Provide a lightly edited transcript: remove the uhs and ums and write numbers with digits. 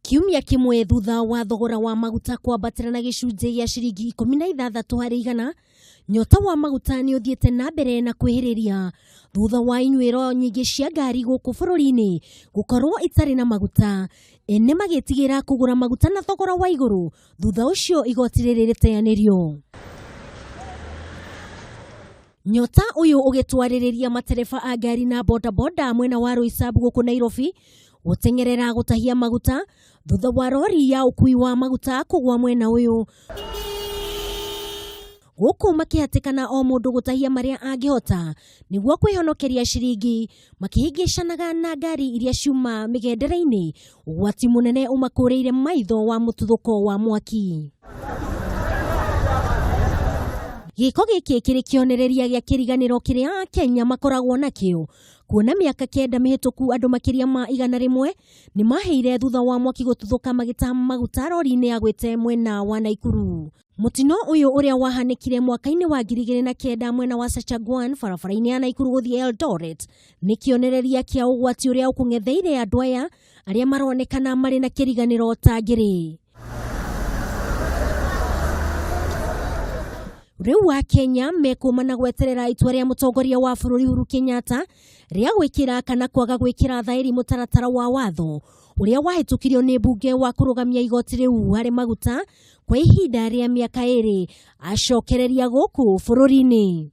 Kiumia kĩmwe thutha wa thogora wa maguta kwambatĩra na gĩcunjĩ gĩa ciringi 16 harĩ igana, nyota wa maguta nĩ ũthiĩte na mbere na kwĩhĩrĩria thutha wa inyuĩro nyingĩ cia ngari gũkũ bũrũri-inĩ gũkorwo itarĩ na maguta, ene magĩtigĩra kũgũra maguta na thogora wa igũrũ thutha ũcio igoti rĩrĩ rĩteanĩrio. Nyota ũyũ ũgĩtwarĩrĩria matereba a ngari na bodaboda mwena wa Roysambu gũkũ Nairobi gũteng'erera gũtahia maguta thutha wa rori ya ũkui wa maguta kũgwa mwena ũyũ gũkũ makĩhatĩkana o mũndũ gũtahia marĩa angĩhota nĩguo kwĩhonokeria ciringi makĩhĩngĩcanaga na ngari iria ciuma mĩgendere-inĩ ũgwati mũnene ũmakũrĩire maitho wa mũtuthũko wa mwaki. Gĩko gĩkĩ kĩrĩ kĩonereria gĩa kĩriganĩro kĩrĩa Akenya makoragwo nakĩo kuona mĩaka 9 mĩhĩtũku andũ makĩria ma 100 nĩ mahĩire thutha wa mwaki gũtuthũka magĩtaha maguta rori-inĩ yagwĩte mwena wa Naikuru. Mũtino ũyũ ũrĩa wahanĩkire mwaka-inĩ wa 2009 mwena wa Sachangwan barabara-inĩ ya Naikuru gũthiĩ Eldoret nĩ kĩonereria kĩa ũgwati ũrĩa ũkũng'etheire andũ aya arĩa maronekana marĩ na kĩriganĩro ta ngĩrĩ. Rĩu Akenya mekũma na gweterera itua rĩa mũtongoria wa bũrũri Uhuru Kenyatta rĩa gwĩkĩra kana kwaga gwĩkĩra thaĩri mũtaratara wa watho ũrĩa wahĩtũkirio nĩ mbunge wa kũrũgamia igoti rĩu harĩ maguta kwa ihinda rĩa mĩaka 2 acokereria gũkũ bũrũri-inĩ.